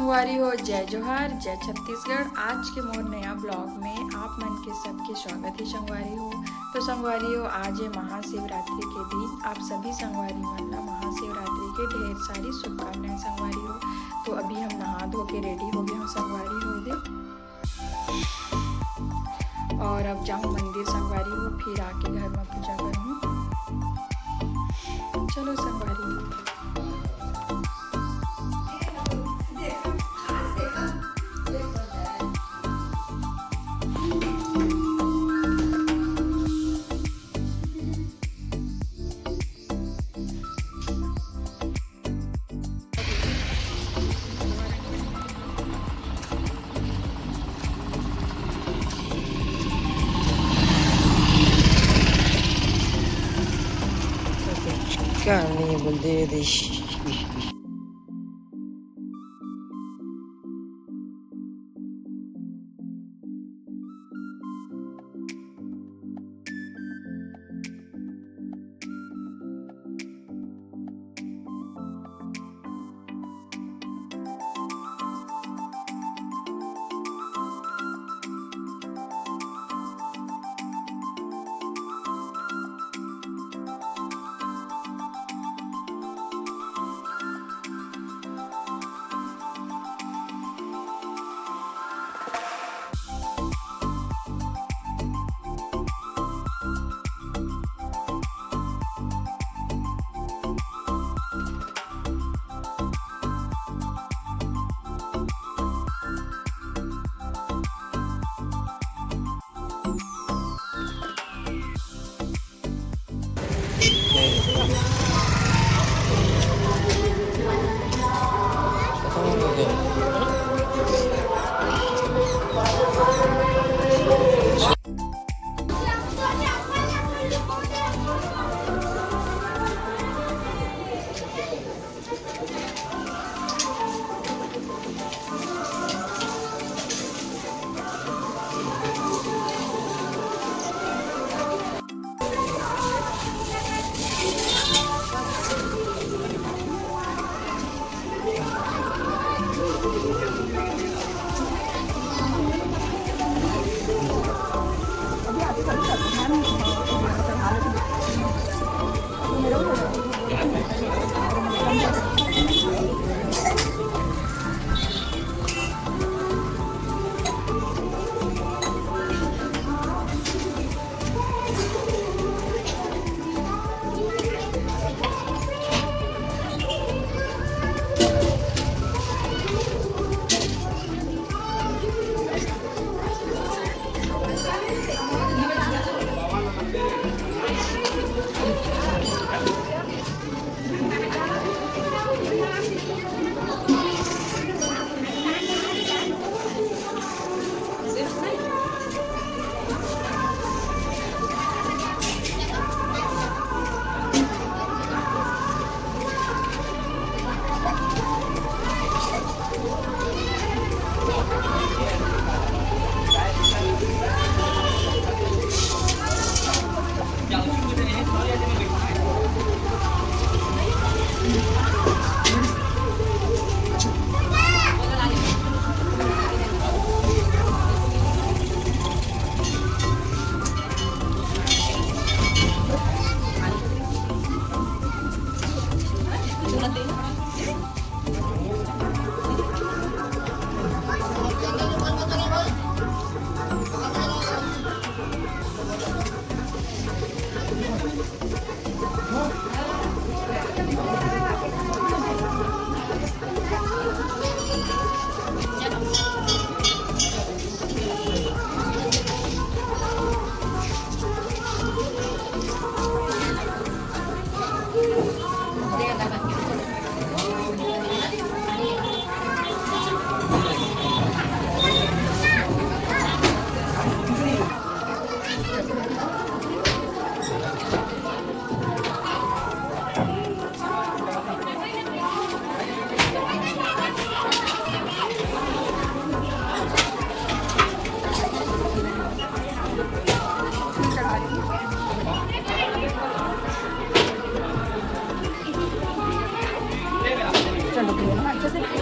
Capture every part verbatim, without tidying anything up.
संगवारी हो, जय जोहार, जय छत्तीसगढ़। आज के मोर नया ब्लॉग में आप मन के सबके स्वागत है संगवारी हो। तो संगवारी हो, आज है महाशिवरात्रि के दिन। आप सभी संगवारी मन ला महाशिवरात्रि के ढेर सारी शुभकामनाएं संगवारी हो। तो अभी हम नहा धो के रेडी हो गए हो संगवारी हो दे। और अब जाऊँ मंदिर संगवारी हो, फिर आके घर में पूजा करूँ। चलो संगवारी हो। Kami belde de.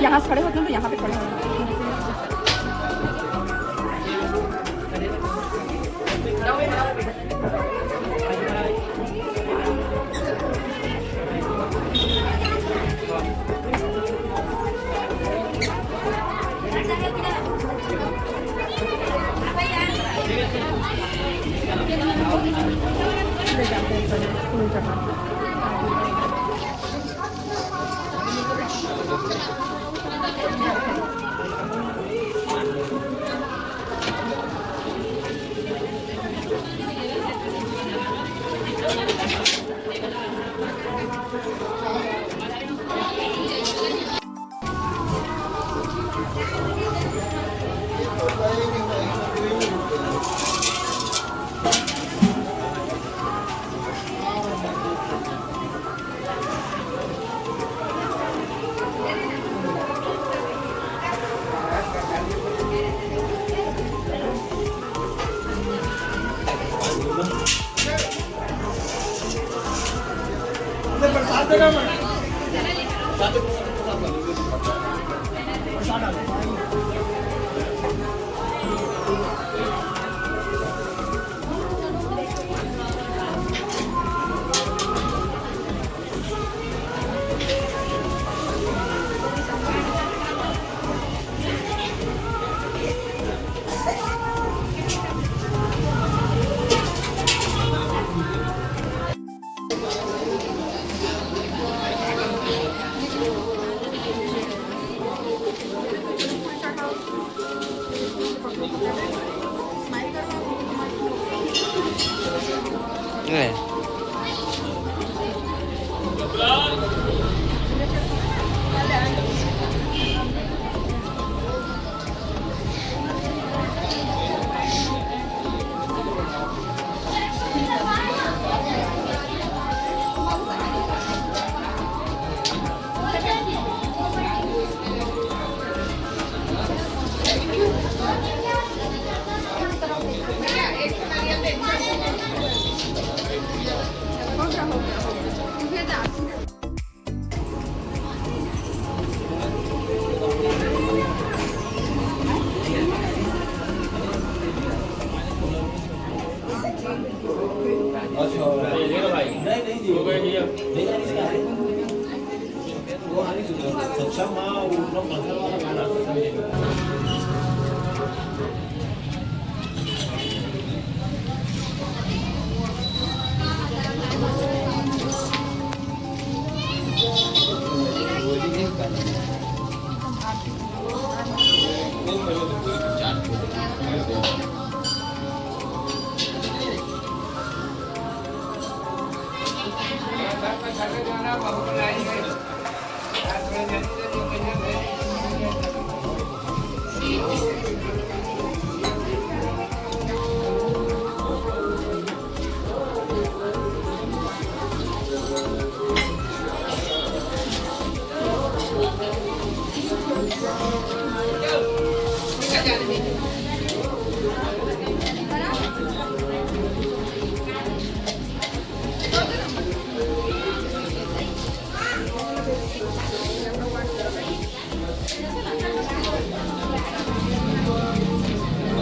यहाँ से खड़े होते हैं तो यहाँ पे खड़े होते हैं।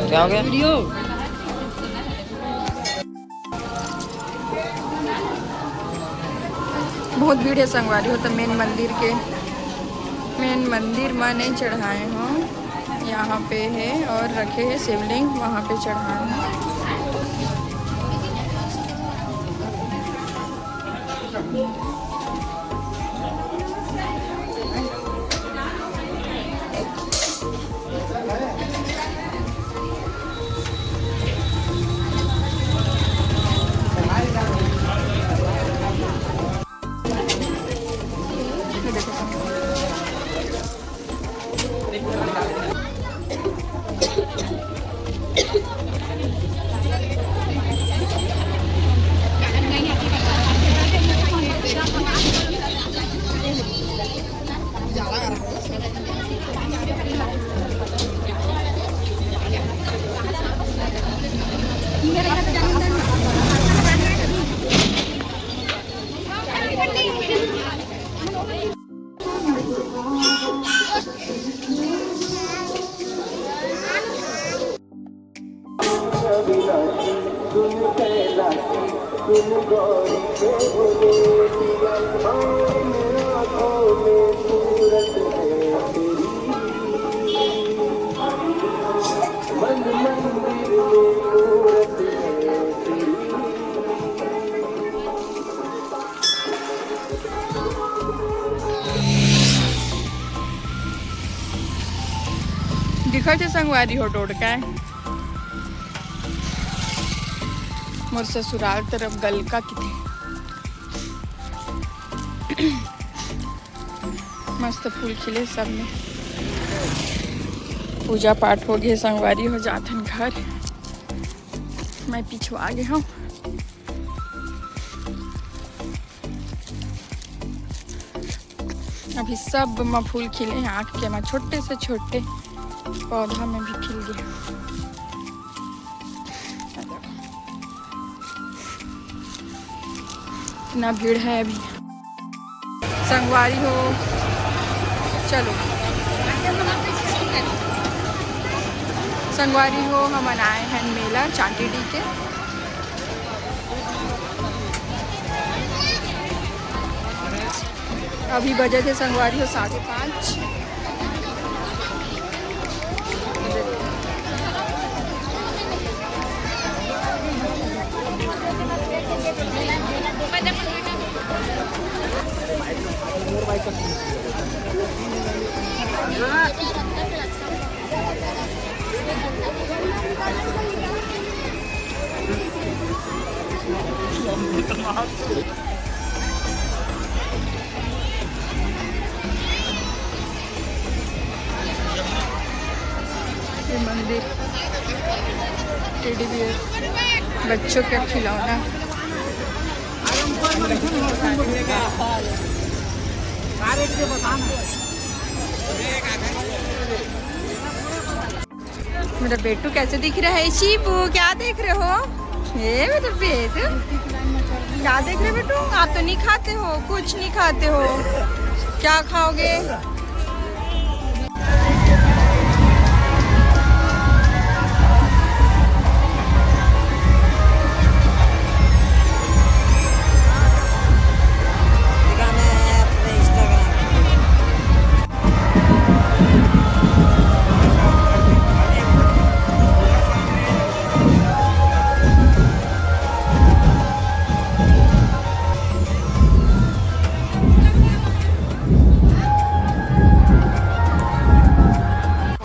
क्या हो गया? वीडियो। बहुत भीड़ है संगवारी हो, तो मेन मंदिर के, मेन मंदिर में नहीं चढ़ाए हो, यहाँ पे है और रखे हैं शिवलिंग, वहाँ पे चढ़ाए हैं। दिखत हे संगवारी हो, डोडका हे। मोर ससुराल तरफ गलका किथे। मस्त फूल खिले सब में। पूजा पाठ हो गए संगवारी हो, जाथन घर। मैं पिछुआ गे हूँ। अभी सब म फूल खिले हैं, आँख के म छोटे से छोटे पौधा में भी खिल गया। इतना भीड़ है अभी। संगवारी हो, चलो। संगवारी हो, हमन आए हैं मेला चांटीडीह के। अभी बजे थे संगवारी हो साढ़े पाँच। ये मंदिर, टेडी बियर, बच्चों का खिलौना। मेरा बेटू कैसे दिख रहा है? शीबू, क्या देख रहे हो? ये मेरा बेटू, क्या देख रहे हो बेटू? आप तो नहीं खाते हो, कुछ नहीं खाते हो, क्या खाओगे?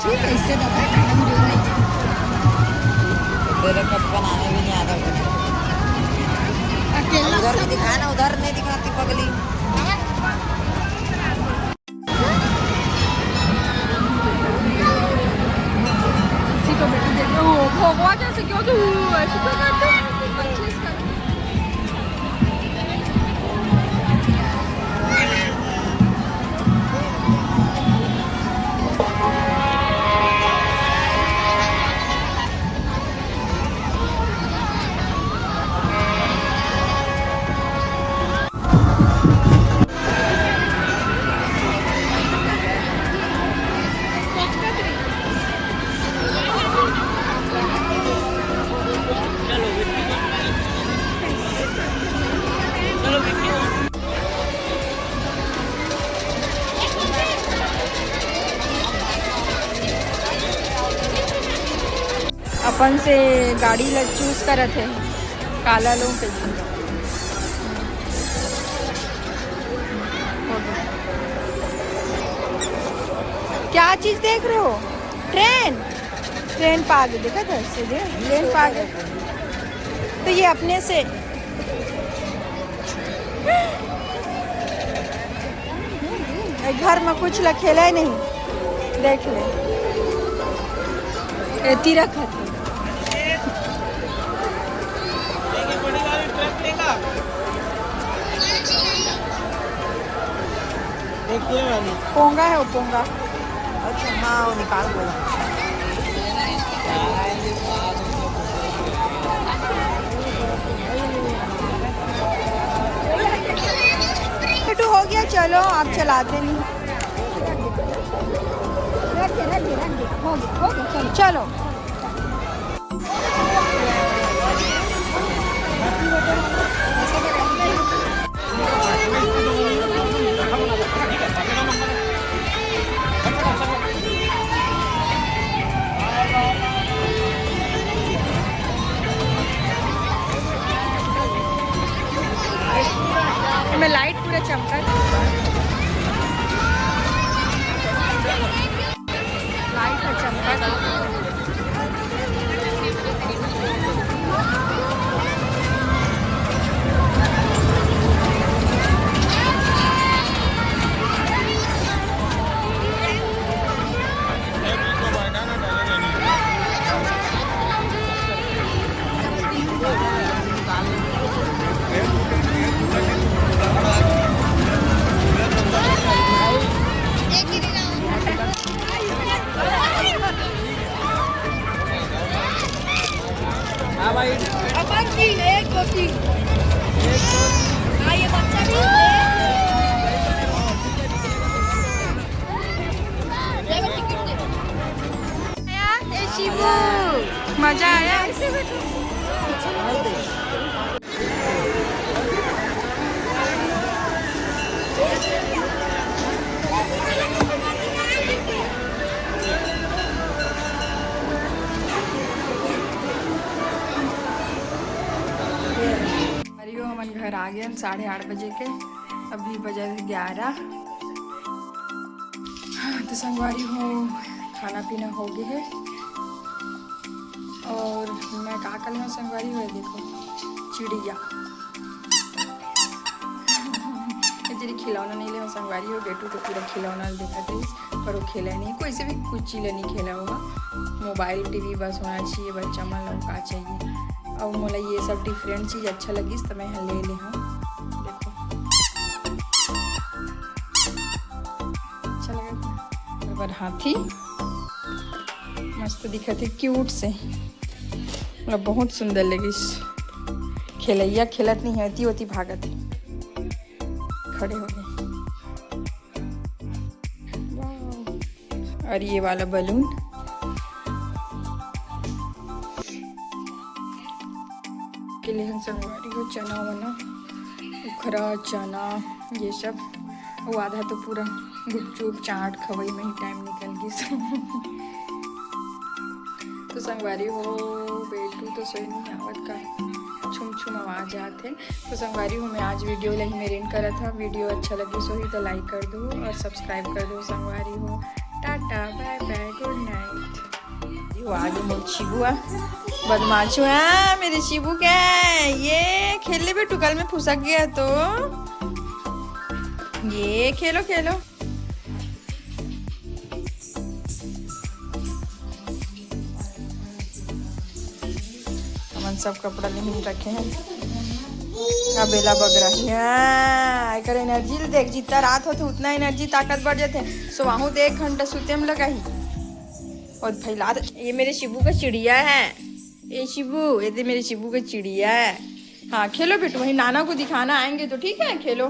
ठीक है, इससे ज्यादा खाना मुझे नहीं चाहिए। तेरे को बनाने भी नहीं आता। अकेला उधर भी दिखाना, उधर नहीं दिखाती पगली। इसी को बेटी देखो, वो भगवा जैसे क्यों तू ऐसे क्यों करते हैं? अपन से गाड़ी ला चूज करत हे, काला लो कइसे। क्या चीज देख रहे हो? ट्रेन, ट्रेन पा गई, देखा था सीधे ट्रेन पा गई। तो ये अपने से घर में कुछ लखेला ही नहीं, देख ले। एती रखत। पोंगा है वो, पोंगा। अच्छा, हाँ, वो निकाल दो। छोटू हो गया, चलो आप चलाते नहीं। रख दे, रख दे, रख दे। हो गया, हो गया, चलो, चलो। एक दो तीन। हाँ, ये बच्चा भी। ए शिबू, मजा आया? अरे, हमन घर आ गए साढ़े आठ बजे के, अभी बजे ग्यारह। हाँ, तो संगवारी हो, खाना पीना हो गए है। और मैं का कर लेहूँ संगवारी हो, देखो चिड़िया। ये तेरी खिलौना नहीं ले संगवारी हो, बेटू तो पूरा खिलौना देखत रहिस, पर वो खेला नहीं, कोई से भी कुछ चीज नहीं खेला होगा। मोबाइल, टीवी बस होना चाहिए बच्चा मन लोग का चाहिए। और मोला ये सब डिफरेंट चीज अच्छा लगिस, तो मैं यहाँ ले ले हूँ। देखो, अच्छा लगा। ओकर हाथी मस्त दिखत है, क्यूट से, मतलब बहुत सुंदर लगिस। खेलैया खेलत नहीं है, ओती ओती भागत है, खड़े हो गए। वाओ। और ये वाला बलून के लिए हम संगवारी हो, चना वना, उखरा चना, ये सब। वो आधा तो पूरा गुपचुप चाट खवई में ही टाइम निकल गई। तो संगवारी हो, बेटू तो सोए नहीं आवत का, छुम छुम आवाज आत है। तो संगवारी हो, मैं आज वीडियो ला ही मेर एंड करत हा। वीडियो अच्छा लगिस होही तो लाइक कर दो और सब्सक्राइब कर दो संगवारी हो। टाटा, बाय बाय, गुड नाइट। यो आगे मोर शिबुआ बदमाशू है मेरे शिबू के। ये खेल ले बेटू, कल में फुसक गया तो ये खेलो, खेलो। हमन सब कपड़ा लेहिन रखे हैं। अब एला बगरा ही। हाँ, एकर एनर्जी ल देख, जितना रात होथे उतना एनर्जी ताकत बढ़ जाथे। सोवाहू तो एक घंटा सुते में लगाही। और फैला दे। ये मेरे शिबू का चिड़िया है। ये शिबू, ये दे मेरे शिबू का चिड़िया है। हाँ, खेलो बेटू, वही नाना को दिखाना आएंगे तो ठीक है, खेलो।